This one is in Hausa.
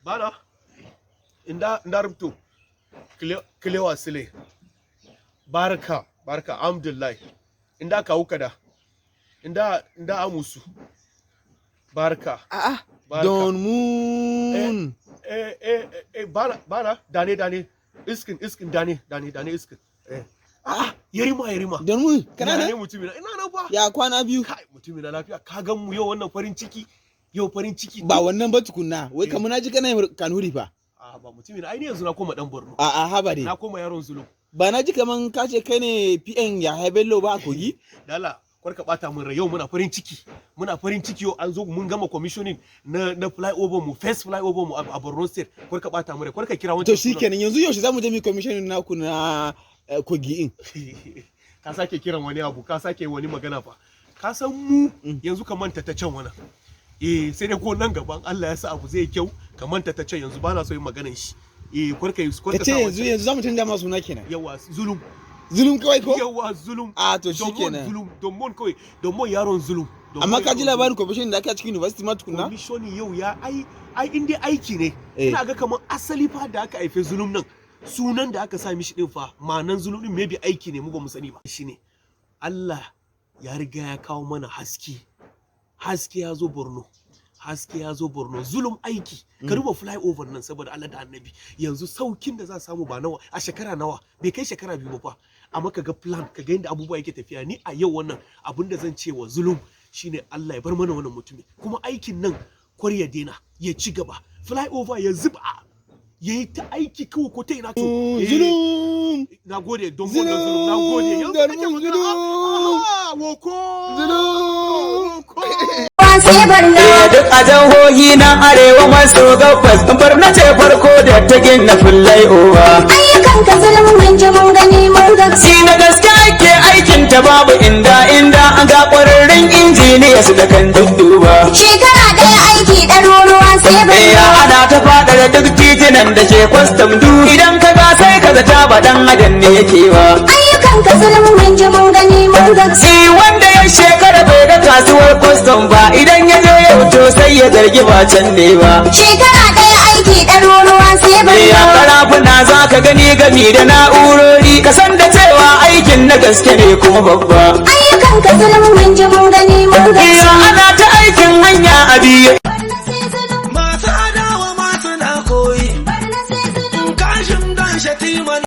Bana inda rubuto kilewa sile. Barka, barka, alhamdulillah. Inda kawu kada, inda amusu. Barka. A'a. Barka. Don Moon. Eh eh eh, bana, bana, dane, dane, iskin, iskin, dane, dane, dane, iskin. Eh, ah, Yarima, Yarima. Don Moon, kana ne nan? Mutumina, ina nan fa. Ya kwana biyu? Kai, mutumina, lafiya. Ka gan mu yau, wannan farin ciki, yau farin ciki. Ba wannan ba tukunna. Wai kamar na ji kana yin Kanuri fa. A ba, mutumina, ai ni yanzu na koma dan Borno. A'a, haba dai. Na koma yaron Zulum. Ba na ji kaman ka ce kai ne PN Yahaya Bello ba a Kogi? Dala kwarka bata mun rai. Yau muna farin ciki, muna farin ciki. Yau an zo mun gama commissioning na flyover mu, first flyover mu a Borno State. Kwarka bata mun rai, kwarka kira wancan To shikenan, yanzu yaushe zamu je mu commissioning naku na Kogi in? Ka sake kiran wani abu, ka sake wani magana fa. Ka san mu yanzu ka manta ta can wannan. Eh, sai dai ko nan gaban Allah ya sa abu zai kyau. Ka manta ta can yanzu, ba na so yin maganan shi. Eh, kwarka Ka kwarka ce sa yanzu wancan. Yanzu zamu canja ma suna kenan. Yawa, Zulum. Zulum kawai ko? Yawa, Zulum. A to Domon. shikenan. Zulum, Domon kawai, Domon yaron Zulum. Domon Amma ka ji yaron. labarin commissioning da aka cikin university ma tukunna? Commissioning yau ya ai in dai aiki ne, ina ga kamar asali fa da aka haife Zulum nan, sunan da aka sa mishi din fa, ma'anan Zulum din maybe aiki ne, mu ba mu sani ba. Shine Allah ya riga ya kawo mana haske, haske ya zo Borno, haske ya zo Borno. Zulum aiki. Ka duba flyover nan, saboda Allah da Annabi. Yanzu saukin da za a samu ba nawa a shekara nawa, bai kai shekara 2 ba fa, amma ka ga plan, ka ga yadda abubuwa yake tafiya. Ni a yau wannan abin da zan ce wa Zulum shine Allah ya bar mana wannan mutumin, kuma aikin nan kwar ya dena, ya ci gaba. Flyover ya zuba, ya yi ta aiki kawai ko ta ina to. Eh, Zulum! Na gode don wannan Zulum, na gode. Yanzu Zulum! kake magana. Zulum! Ah, woko. Zulum! Woko. Sai Borno. Duk a jihohi na arewa maso gabas, Borno ce farko da ta gina flyover. Ayyukan ka Zulum, mun ji, mun gani, mun ga. Si na gaske ake aikin ta, babu inda inda an ga ƙwararrun injiniya su da kan dudduba. Shekara ɗaya aiki ɗaruruwa, sai Ya Borno. Ana ta faɗaɗa duk titunan da ke kwastam du, idan ka ga sai ka zata ba dan adam ne yake ba. Ayyukan ka Zulum, mun ji, mun gani, mun ga. Si wanda ya shekara bai ga kasuwar kwastam ba, idan ya je yau to sai ya zargi ba can ne ba. Shekara ɗaya aiki ɗaruruwa, sai Ya Borno. Karafuna za ka gani gami da na'urori, ka san da cewa aikin na gaske ne kuma babba. Ayyukan ka Zulum, mun ji, mun gani, mun ga. Iya, ana ta aikin hanya a biyu.